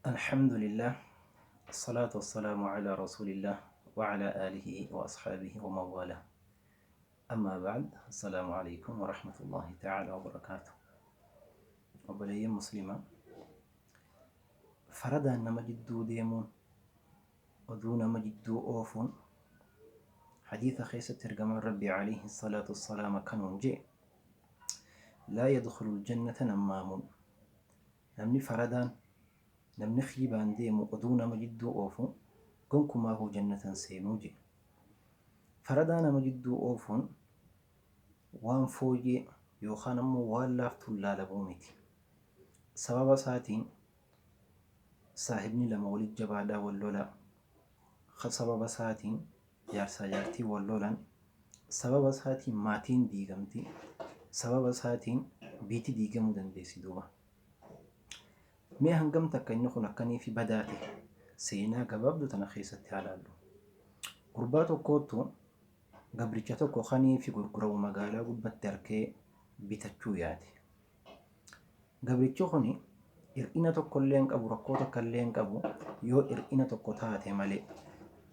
الحمد لله، الصلاة والسلام على رسول الله وعلى آله وأصحابه ومن والاه. أما بعد، السلام عليكم ورحمة الله تعالى وبركاته. Obboleeyyan Muslimaa, faradaan nama jidduu deemuun, oduu nama jidduu oofuun, hadiisa keessatti ergamaan Rabbii alayhi salaatu wassalaam akkanuun jee: laa yadkhulul jannata nammaamun. Namni faradaan, namni khiibaan deemu, oduu nama jidduu oofu, gonkumaahuu jannata hin seenuu jee. Faradaa nama jidduu oofuun waan fooyyee yookaan ammoo waan laaftuun laalamuu miti. Sababa isaatiin saahibni lama walit jabaadhaa wal lola. Sababa isaatiin jaarsaa jaartiin wal lolan. Sababa isaatiin maatiin diigamti. Sababa isaatiin biiti diigamuu dandeessi duuba. Mee hangam takka inni kun akkanii fi badaa ta'e seenaa gabaabduu tana keessatti haa laallu. Gurbaa tokkoottu gabricha tokko kanii fi gurguramu magaalaa gubbatti arkee bitachuu yaade. Gabrichi kuni hir'ina tokkollee hin qabu, rakkoo takkallee hin qabu, yoo hir'ina tokko taate malee.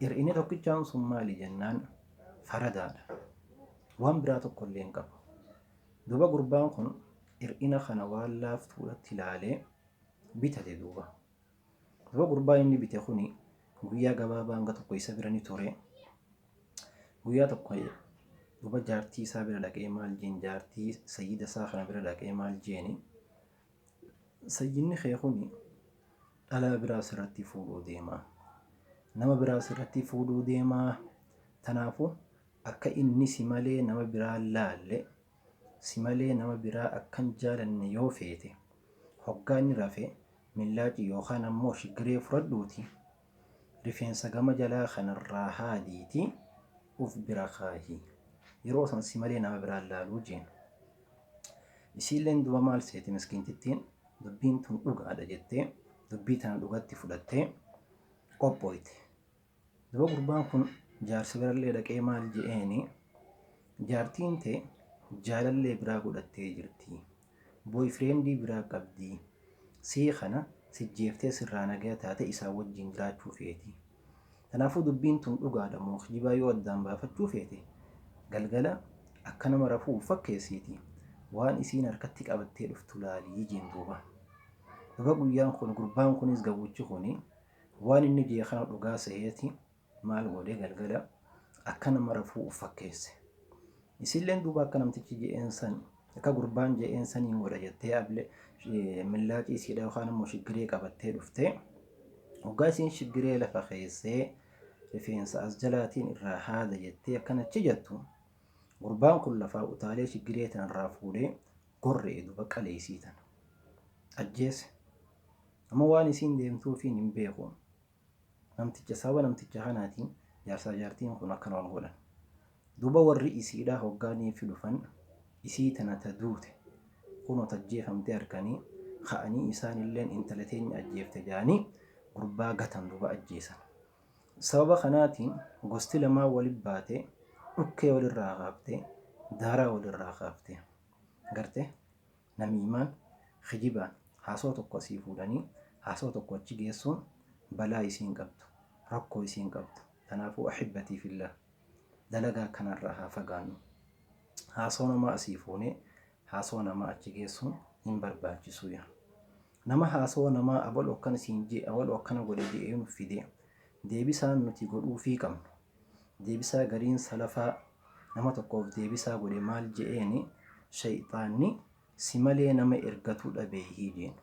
Hir'inni tokkichaan sun maali jennaan, faradaadha. Waan biraa tokkollee hin qabu. Duuba gurbaan kun hir'ina kana waan laaftuudhatti ilaalee bitate duuba. Duuba gurbaan inni bite kuni guyyaa gabaabaa hanga tokko isa bira ni ture. Guyyaa tokko duuba jaartii isaa bira dhaqee maal jeen, jaartii sayyida isaa kana bira dhaqee maal jeeni: sayyidni kee kuni dhalaa biraa sirratti fuudhuu deema. Nama biraa sirratti fuudhuu deema. Tanaafuu akka inni si malee nama biraa laalle, si malee nama biraa akkan jaalanne yoo feete, hoggaa inni rafe millaacii yookaan ammoo shiggiree fudhadhuuti rifeensa gama jalaa kanarraa haadiiti uf bira kaahi. Yeroo san si malee nama biraa laaluu jeen. Isiilleen duba maal seete miskiintittiin, dubbiin tun dhugaadha jettee dubbii tana dhugatti fudhattee qophooyte. Duba gurbaan kun jaarsa birallee dhaqee maal je'eeni: jaartiin tee jaalallee biraa godhattee jirti. Boyfriendii biraa qabdi. Sii kana sijjeeftee sirraa nagaya taate isaan wajjin jiraachuu feeti. Kanaafuu dubbiin tun dhugaadha moo kijibaa yoo addaan baafachuu feete, galgala akka nama rafuu uf fakkeessiiti waan isiin harkatti qabattee dhuftu laalii jeen duuba. Duba guyyaan kun gurbaan kunis gawwichi kuni waan inni jee kana dhugaa seheeti maal godhe, galgala akka nama rafuu uf fakkeesse. Isilleen duuba akka namtichi je'een san, akka gurbaan je'een saniin godha jettee able millaacii isiidha yookaan immoo shiggiree qabattee dhuftee, hoggaa isiin shiggiree lafa keessee rifeensa as jalaatiin irraa haada jettee akkanachi jettu, gurbaan kun lafaa utaalee shiggiree tanarraa fuudhee gorre'e duba qalee isii tana. Ajjeese. Amma waan isiin deemtuufiin hin beeku. Namticha sababa namticha kanaatiin jaarsaa jaartiin kun akkana wal godhan. Duuba warri isiidhaa hoggaaniifi dhufan isii tana ta duute kunoo tajjeefamtee harkanii ka'anii, isaanilleen intala teenya ajjeefte jedhanii gurbaa gatan, duuba ajjeesan. Sababa kanaatiin gosti lamaan walit baatee dhukkee walirraa kaaftee daaraa walirraa kaaftee garte. Namiimaan, kijibaan, haasoo tokko asii fuudhanii haasoo tokko achi geessuun balaa isiin qabdu, rakkoo isiin qabdu. Tanaafuu ahibbatii fillah, dalagaa kanarraa haa fagaannu. Haasoo namaa asii fuunee haasoo namaa achi geessuun hin barbaachisu yaa. Nama haasoo namaa abalu akkana siin jee, abalu akkana godhe je'ee nuuf fide, deebisaan nuti godhuufii qabnu. Deebisaa gariin salafaa nama tokkoof deebisaa godhe maal je'eeni: shayxaanni si malee nama ergatuu dhabeeyhii jeen.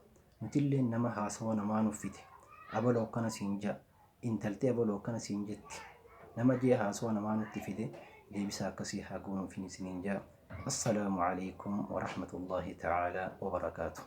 Nutilleen nama haasawa namaa nuuf fide, abaloo akkana siin ja'a, intalti abaloo akkana siin jetti, nama jee haasawa namaa nutti fide, deebisaa akkasii haa goonuufin isiniin ja'a. Assalaamu alaikum warahmatullaahi ta'aalaa wabarakaatu.